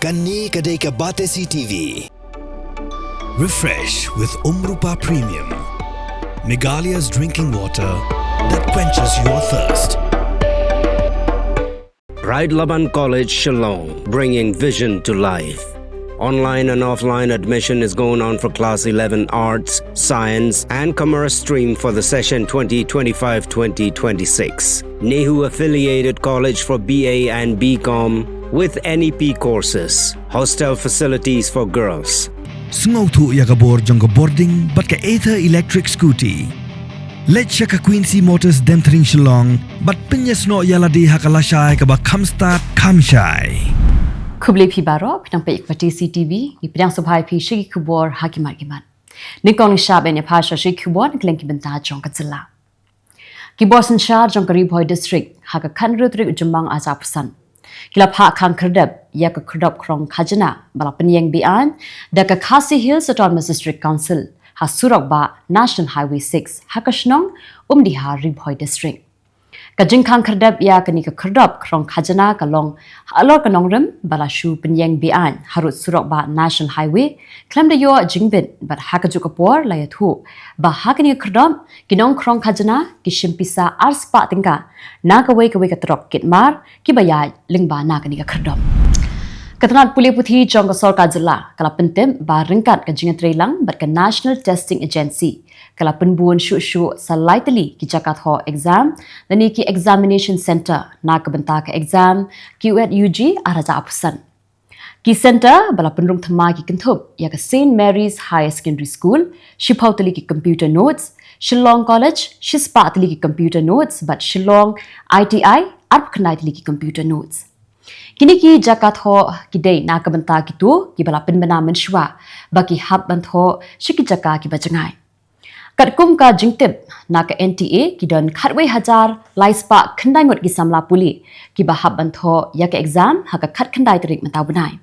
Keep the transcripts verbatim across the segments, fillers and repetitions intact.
Kane ka dei ka Batesi T V. Refresh with Umrupa Premium, Meghalaya's drinking water that quenches your thirst. Bright Laban College, Shillong, bringing vision to life. Online and offline admission is going on for class eleven Arts, Science, and Commerce stream for the session twenty twenty-five twenty twenty-six. NEHU affiliated college for B A and B Com with N E P courses. Hostel facilities for girls. Sngewthuh ïa ka bor jong ka Bording bad ka Ather electric scooty. Leit sha ka Quincy Motors Demthring, Shillong bad pynïasnoh ïa lade ha ka lashai kaba kham stad kham shai. Khublei phi baroh, phi nang peit ïa ka Batesi T V, ngi pdiang sngewbha ïa phi sha ki khubor ha ki mat ki mat. Nyngkong ngin sa ïa peit sha ki khubor na ka liang ki bynta jong ka jylla. Ki bor synshar jong ka Ri Bhoi District ha ka khathynriew tarik u Jymmang arhajar arphew san ki la phah khang khyrdep ïa ka khyrdop khrong khajna ba la pynïeng beaiñ da ka Khasi Hills Autonomous District Council ha surok bah National Highway six ha ka shnong Umdihar, Ri Bhoi District. Ka jingkhang khyrdep ïa kane ka khyrdop khrong khajna ka long halor ka nongrim ba la shu pynïeng beaiñ harud surok bah National Highway khlem da ïoh jingbit bad ha kajuh ka por la ïathuh ba ha kane ka khyrdop ki nongkhrong khajna ki shim pisa arspah tyngka na kawei kawei ka trok kit mar kiba ïaid lyngba na kane ka khyrdop. Ka tnat pule puthi jong ka sorkar jylla ka la pyntip ba ryngkat ka jingïatreilang bad ka National Testing Agency ka la pynbun shuh shuh sa lai tylli ki jaka thoh exam lane ki examination centre na ka bynta ka exam KUET U G arhajar arphew san. Ki centre ba la pynrung thymmai ki kynthup ïa ka Saint Mary's Higher Secondary School, shiphew tylli ki computer nodes, Shillong College, shispah tylli ki computer nodes bad Shillong I T I, arphew khyndai tylli ki computer nodes. Kine ki jaka thoh ki dei na ka bynta kito kiba la pynbna mynshuwa ba ki hap ban thoh sha ki jaka kiba jngai. Katkum ka jingtip na ka N T A, ki don khatwei hajar lai spah khyndai ngut ki samla pule kiba hap ban thoh ïa ka exam ha ka khatkhyndai tarik mynta u bnai.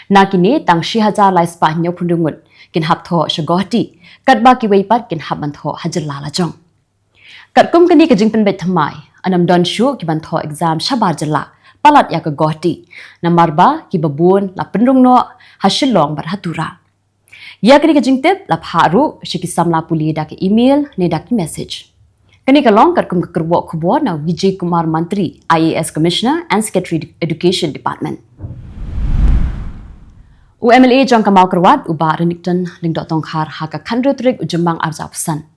Na kine tang shi hajar lai spah hynñiewphew hynriew ngut kin hap thoh sha Guwahati, katba kiwei pat kin hap ban thoh ha jylla la jong. Katkum kane ka jingpynbeit thymmai, ynnym don shuh ki ban thoh exam shabar jylla palat ïa ka Guwahati, namar ba kiba bun la pynrung noh ha Shillong bad ha Tura. Ïa kane ka jingtip la phah ruh sha ki samla pule da ka email ne da ki message. Kane ka long katkum ka kyrwoh khubor na u Vijay Kumar Mantri, I A S Commissioner and Secretary Education Department. U M L A jong ka Mawkyrwat, u Bah Renikton Lyngdoh Tongkhar, ha ka khathynriew tarik u Jymmang arhajar arphew san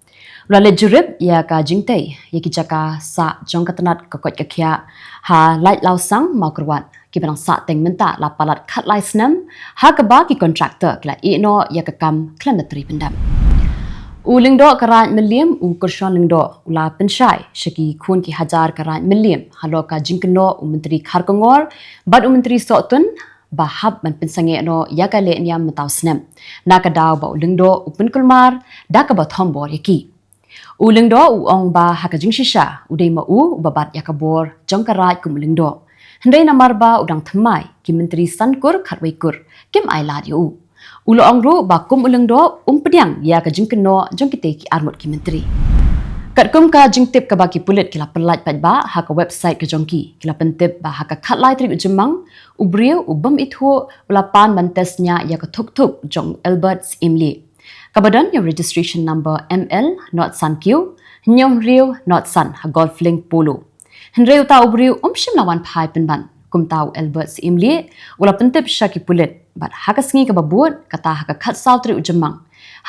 u la leit jurip ïa ka jingtei ïa ki jaka sah jong ka tnat ka koit ka khiah ha Laitlawsang, Mawkyrwat, kiba nang sah teng mynta la palat khatlai snem, ha kaba ki contractor ki la ïeh noh ïa ka kam khlem da trei pyndem. U Lyngdoh ka Raid Mylliem, u Kyrshon Lyngdoh, u la pynshai sha ki khun ki hajar ka Raid Mylliem halor ka jingkynnoh u Myntri Kharkongor bad u Myntri Sohtun ba hap ban pynsangeh noh ïa ka lehniam mynta u snem, na ka daw ba u Lyngdoh u pynkulmar da kaba thombor ïa ki. U Lyngdoh u ong ba ha ka jingshisha u dei ma u uba bat ïa ka bor jong ka Raid kum u Lyngdoh, hynrei namar ba u dang thymmai, ki Myntri san kur khatwei kur kim ai lad ïa u. U la ong ruh ba kum u Lyngdoh um pdiang ïa ka jingkynnoh jong kitei ki arngut ki Myntri. Katkum ka jingtip kaba ki pulit ki la pyllait paidbah ha ka website ka jong ki, ki la pyntip ba ha ka khatlai tarik u Jymmang, u briew u bym ithuh u la pan ban test ñiah ïa ka thuk thuk jong u Albert Syiemlieh, kaba don ïa u registration number M L nod san Q hynñiew hynriew nod san ha Golf Link Polo. Hynrei uta u briew um shym la wan phai pynban. Kumta u Albert Syiemlieh u la pyntip sha ki pulit, bad ha ka sngi kaba bud, kata ha ka khatsaw tarik u Jymmang,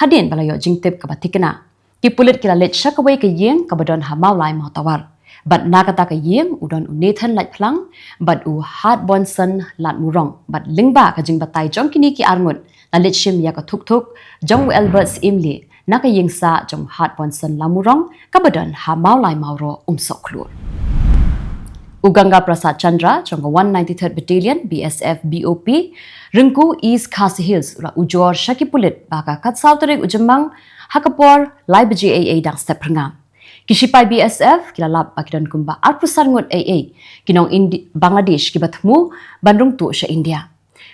hadien ba la ïoh jingtip kaba thikna, ki pulit ki la leit sha kawei ka ïing kaba don ha Mawlai Mawtawar. Bad na kata ka ïing u don u Nathan Laitphlang bad u Harbonson Latmurong, bad lyngba ka jingbatai jong kine ki arngut la leit shim ïa ka thuk thuk jong u Albert Syiemlieh na ka ïing sah jong u Harbonson Latmurong kaba don ha Mawlai Mawroh, Umsohkhlur. U Ganga Prasad Chandra jong ka one ninety-third Battalion, B S F B O P, Ryngku, East Khasi Hills, u la ujor sha ki pulit ba ha ka khatsaw tarik u Jymmang, ha ka por lai baje eiei dang step phyrngam, ki shipai B S F ki la lap ba ki don kumba arphew san ngut eiei ki nong Indi-, Bangladesh kiba thmu ban rung tuh sha India.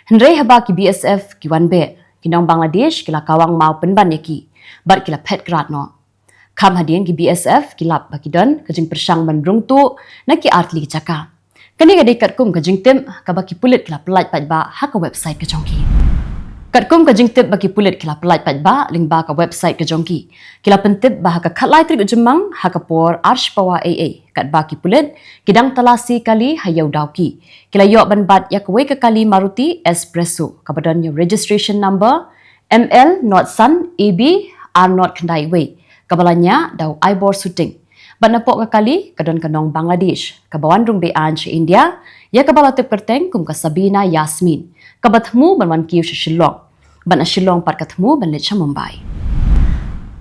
Hynrei haba ki B S F ki wan beh, ki nong Bangladesh ki la kawang maw pynban ïa ki bad ki la phet krad noh. Kham hadien ki B S F ki lap ba ki don ka jingpyrshang ban rung tuh na ki artylli ki jaka. Kane ka dei katkum ka jingtip kaba ki pulit ki la pyllait paidbah ha ka website ka jong ki. Katkum ka jingtip ba ki pulit ki la pyllait paidbah lyngba ka website ka jong ki, ki la pyntip ba ha ka khatlai tarik u Jymmang ha ka por ar shi pawa ei ei, katba ki pulit ki dang talasi kali ha ïew Dawki, ki la ïoh ban bat ïa kawei ka kali Maruti Espresso kaba don ïa u registration number M L not san A B ar not khyndai wei, kaba la ñiah da u Aibor Suting. Bad napoh ka kali ka don ka nong Bangladesh kaba wan rung be-aiñ sha India, ïa kaba la tip kyrteng kum ka Sabina Yasmin, kaba thmu ban wan kiew sha Shillong. Bad na Shillong pat ka thmu ban leit sha Mumbai.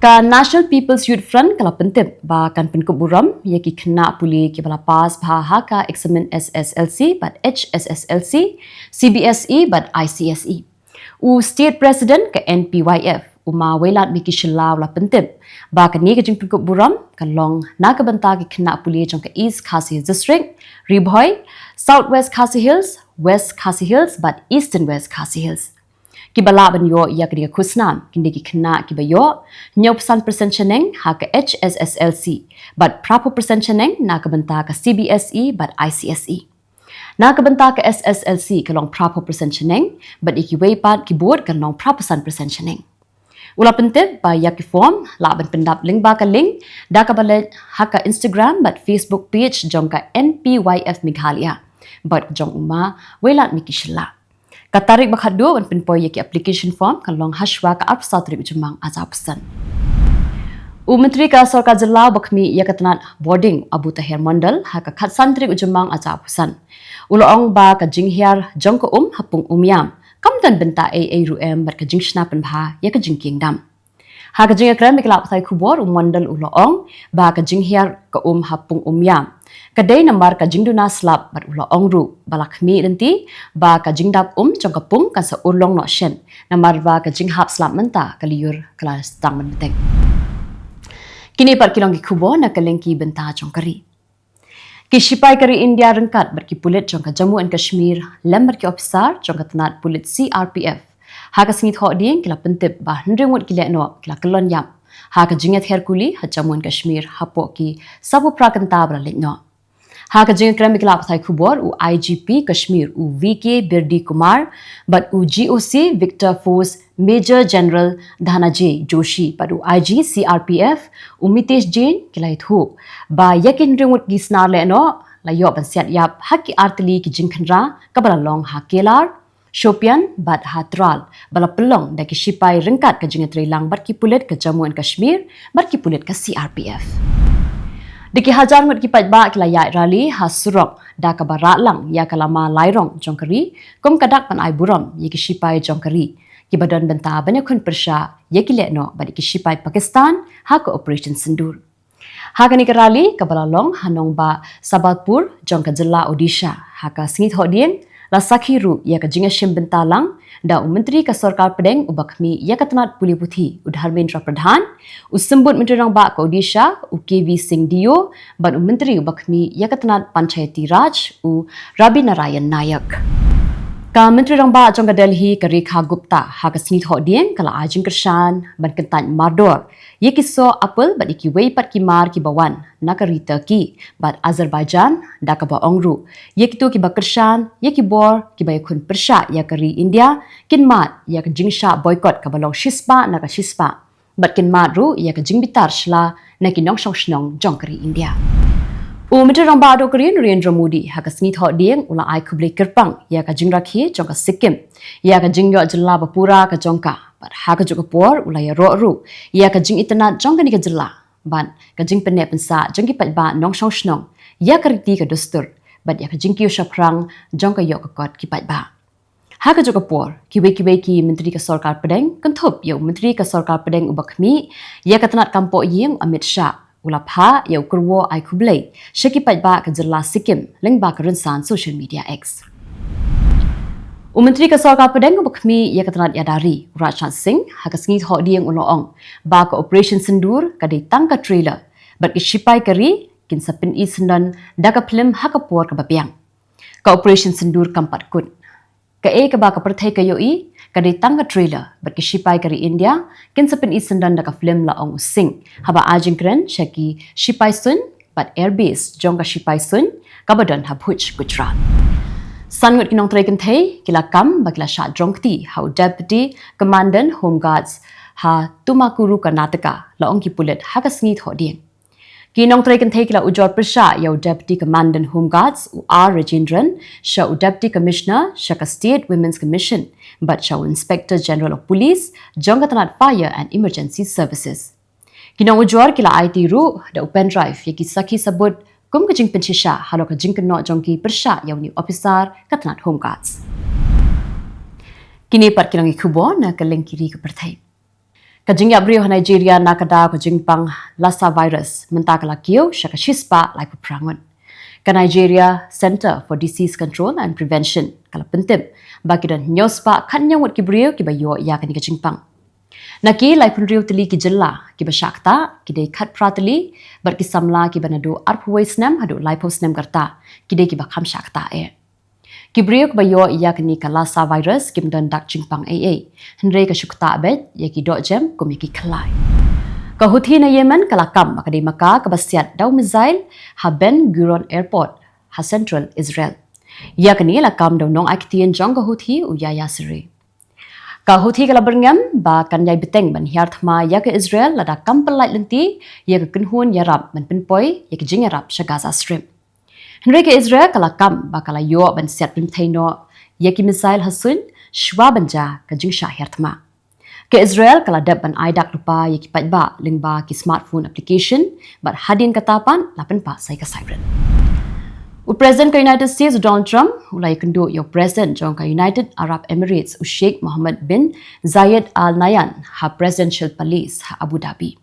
Ka National People's Youth Front ka la pyntip ba kan pynkup burom ïa ki khynnah pule kiba la pass bha ha ka eksamin S S L C bad H S S L C, C B S E bad I C S E. U State President ka N P Y F, u Ma Wailadmiki Shylla, u la pyntip ba kane ka jingpynkup burom kan long na ka bynta ki khynnah pule jong ka East Khasi Hills District, Ri Bhoi, South West Khasi Hills, West Khasi Hills bad Eastern West Khasi Hills. Kiba lah ban ïoh ïa kane ka khusnam kin dei ki khynnah kiba ïoh hynñiewphew san percent shaneng ha ka H S S L C bad phraphew percent shaneng na ka bynta ka C B S E bad I C S E. Na ka bynta ka S S L C ka long phraphew percent shaneng, bad ïa kiwei pat ki bud kan long phraphew san percent shaneng. U la pyntip ba ïa ki form lah ban pyndap lyngba ka link da kaba leit ha ka Instagram bad Facebook page jong ka N P Y F Meghalaya bad jong u Ma Wailadmiki Shylla. Ka tarik ba khatduh ban pynpoi ïa ki application form kan long hashwa ka arphew saw tarik u Jymmang arphew san. U Myntri ka Sorkar Jylla uba khmih ïa ka tnat bording, Abu Taher Mondal, ha ka khatsan tarik u Jymmang arphew san, u la ong ba ka jinghiar jong ka um ha pung Umiam kam don bynta ei ei ruh em bad ka jingshna pynbha ïa ka jingkieng dam. Ha ka jingïakren bad ki lad pathai khubor, u Mondal u la ong ba ka jinghiar ka um ha pung Umiam ka dei namar ka jingduna slap, bad u la ong ruh ba la khmih lynti ba ka jingdap um jong ka pung kan sa urlong noh shen, namar ba ka jinghap slap mynta ka lyiur ka la sdang mynbteng. Kine pat ki long ki khubor na ka liang ki bynta jong ka ri. Ki shipai ka ri India ryngkat bad ki pulit jong ka Jammu and Kashmir lem bad ki ophisar jong ka tnat pulit C R P F ha ka sngi Thohdieng ki la pyntip ba hynriew ngut ki lehnoh ki la kyllon ïap ha ka jingïather kuli ha Jammu and Kashmir hapoh ki sawphew phra kynta ba la leit noh. Ha ka jingïakren bad ki lad pathai khubor, u I G P Kashmir, u V K Birdi Kumar, bad u G O C Victor Force, Major General Dhananjay Joshi, bad u I G C R P F, u Mitesh Jain, ki la ïathuh ba ïa ki hynriew ngut ki snar lehnoh la ïoh ban siat ïap ha ki artylli ki jingkhynra kaba la long ha Kelar, Shopian bad ha Tral, ba la pynlong da ki shipai ryngkat ka jingïatreilang bad ki pulit ka Jammu and Kashmir bad ki pulit ka C R P F. Da ki hajar ngut ki paidbah ki la ïaid rally ha surok da kaba rah lang ïa ka lama lai rong jong ka ri kum ka dak ban ai burom ïa ki shipai jong ka ri kiba don bynta ban ïakhun pyrshah ïa ki lehnoh bad ïa ki shipai Pakistan ha ka Operation Sindoor. Ha kane ka rally kaba la long ha nongbah Sambalpur jong ka jylla Odisha ha ka sngi Thohdieng, la sakhi ruh ïa ka jingïashim bynta lang da u Myntri ka Sorkar Pdeng uba khmih ïa ka tnat pule puthi, u Dharmendra Pradhan, u Symbud Myntri Rangbah ka Odisha, u K V Singh Dio, bad u Myntri uba khmih ïa ka tnat Panchayati Raj, u Rabi Narayan Nayak. Ka Myntri Rangbah jong ka Delhi, ka Rekha Gupta, ha ka sngi Thohdieng ka la ai jingkyrshan ban kyntait mardor ïa ki soh apple bad ïa kiwei pat ki mar kiba wan na ka ri Turkey bad Azerbaijan, da kaba ong ruh ïa kito kiba kyrshan ïa ki bor kiba ïakhun pyrshah ïa ka ri India kin mad ïa ka jingshah boycott kaba long shispah na ka shispah bad kin mad ruh ïa ka jingbitar shla na ki nongshong shnong jong ka ri India. U Myntri Rangbah Duh ka Ri, Narendra Modi, ha ka sngi Thohdieng u la ai khublei kyrpang ïa ka jingrakhe jong ka Sikkim ïa ka jingïoh jylla bapura ka jong ka, bad ha kajuh ka por u la ïaroh ruh ïa ka jingitynnad jong kane ka jylla bad ka jingpynneh pynsah jong ki paidbah nongshong shnong ïa ka riti ka dustur bad ïa ka jingkiew shaphrang jong ka ïoh ka kot ki paidbah. Ha kajuh ka por, kiwei kiwei ki Myntri ka Sorkar Pdeng, kynthup ïa u Myntri ka Sorkar Pdeng uba khmih ïa ka tnat kam pohïing, Amit Shah, u la phah ïa u kyrwoh ai khublei sha ki paidbah ka jylla Sikkim lyngba ka rynsan social media X. U Myntri ka Sorkar Pdeng uba khmih ïa ka tnat ïada ri, u Rajnath Singh, ha ka sngi Thohdieng u la ong ba ka Operation Sindoor ka dei tang ka trailer bad ki shipai ka ri kin sa pyni syndon da ka phlim ha ka por kaba biang. Ka Operation Sindoor kam pat kut. Kaei kaba ka pyrthei ka ïohi ka dei tang ka trailer bad ki shipai ka ri India kin sa pyni syndon da ka phlim, la ong u Singh haba ai jingkren sha ki shipai suiñ bad airbase jong ka shipai suiñ kaba don ha Bhuj, Gujarat. San ngut ki nongtrei kynthei ki la kam ba ki la shah jrong kti ha u Deputy Commandant Home Guards ha Tumakuru, Karnataka, la ong ki pulit ha ka sngi Thohdieng. Ki nongtrei kynthei ki la ujor pyrshah ïa u Deputy Commandant Home Guards, u R Rajendran, sha u Deputy Commissioner sha ka State Women's Commission bad sha u Inspector General of Police jong ka tnat Fire and Emergency Services. Ki nongujor ki la aiti ruh da u pendrive ïa ki sakhi sabut kum ka jingpynshisha halor ka jingkynnoh jong ki pyrshah ïa une u officer ka tnat Home Guards. Kine pat ki long ki khubor na ka lyngkiri ka pyrthei. Ka jingïap briew ha Nigeria na ka daw ka jingpang Lassa virus mynta ka la kiew sha ka shispah laiphew phra ngut. Ka Nigeria Center for Disease Control and Prevention ka la pyntip ba ki don hynñiew spah khathynñiew ngut ki briew kiba ïoh ïa kane ka jingpang. Na ki laiphew hynriew tylli ki jylla kiba shah ktah, ki dei khatphra tylli bad ki samla kiba naduh arphew wei snem haduh laiphew snem ka rta, ki dei kiba kham shah ktah eh. Ki briew kiba ïoh ïa kane ka Lassa virus kim don dak jingpang ei ei, hynrei ka shu ktah beit ïa ki dohjem kum ïa ki khlai. Ka Houthi na Yemen ka la kam ba ka dei maka kaba siat da u missile ha Ben Gurion Airport ha central Israel. Ïa kane la kam da u nongai ktien jong ka Houthi, u Yahya Saree. Ka Houthi ka la byrngem ba kan ïai bteng ban hiar thma ïa ka Israel lada kam pyllait lynti ïa ka kynhun ïarap ban pynpoi ïa ka jingïarap sha Gaza Strip. Hynrei ka Israel ka la kam ba ka la ïoh ban siat pynthei noh ïa ki missile ha suiñ shwa ban jia ka jingshah hiar thma. Ka Israel ka la dep ban ai dak lypa ïa ki paidbah lyngba ki smartphone application bad hadien kata pat la pynpah sa ïa ka siren. U President ka United States, u Donald Trump, u la ïakynduh ïa u President jong ka United Arab Emirates, u Sheikh Mohammed bin Zayed Al Nahyan, ha Presidential Palace ha Abu Dhabi.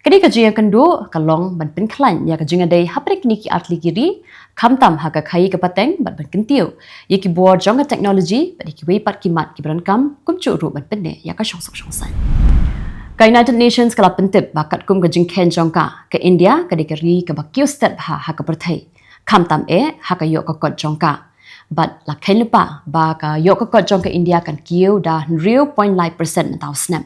Kane ka jingïakynduh ka long ban pynkhlaiñ ïa ka jingïadei hapdeng kine ki artylli ki ri, khamtam ha ka khaïi ka pateng bad ban kyntiew ïa ki bor jong ka technology bad ïa kiwei pat ki mat kiba donkam, kumjuh ruh ban pynneh ïa ka shongsuk shongsaiñ. Ka United Nations ka la pyntip ba katkum ka jingkheiñ jong ka, ka India ka dei ka ri kaba kiew stet bha ha ka pyrthei, khamtam eh ha ka ïoh ka kot jong ka. Bad la kheiñ lypa ba ka ïoh ka kot jong ka India kan kiew da hynriew point lai percent mynta u snem.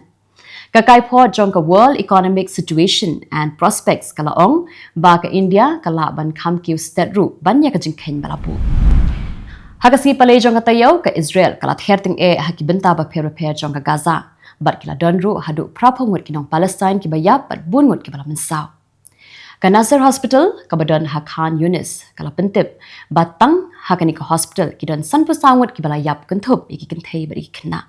Ka kaiphod jong ka World Economic Situation and Prospects ka la ong ba ka India ka lah ban kham kiew stet ruh ban ïa ka jingkheiñ ba la buh. Ha ka sngi Palei jong ka taïew, ka Israel ka la ther tyngeh ha ki bynta bapher bapher jong ka Gaza bad ki la don ruh haduh phraphew ngut ki nong Palestine kiba ïap bad bun ngut kiba la mynsaw. Ka Nasser Hospital kaba don ha Khan Younis ka la pyntip ba tang ha kane ka hospital ki don sanphew saw ngut kiba la ïap, kynthup ïa ki kynthei bad ïa ki khynnah.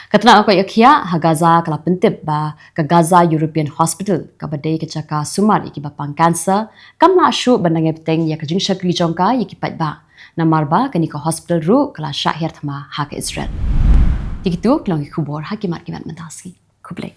Ka tnat ka koit ka khiah ha Gaza ka la pyntip ba ka Gaza European Hospital, kaba dei ka jaka sumar ïa kiba pang cancer, kam lah shuh ban nang ïa bteng ïa ka jingshakri jong ka ïa ki paidbah, namar ba kane ka hospital ruh ka la shah hiar thma ha ka Israel. Te kito ki long ki khubor ha ki mat ki mat mynta ka sngi. Khublei.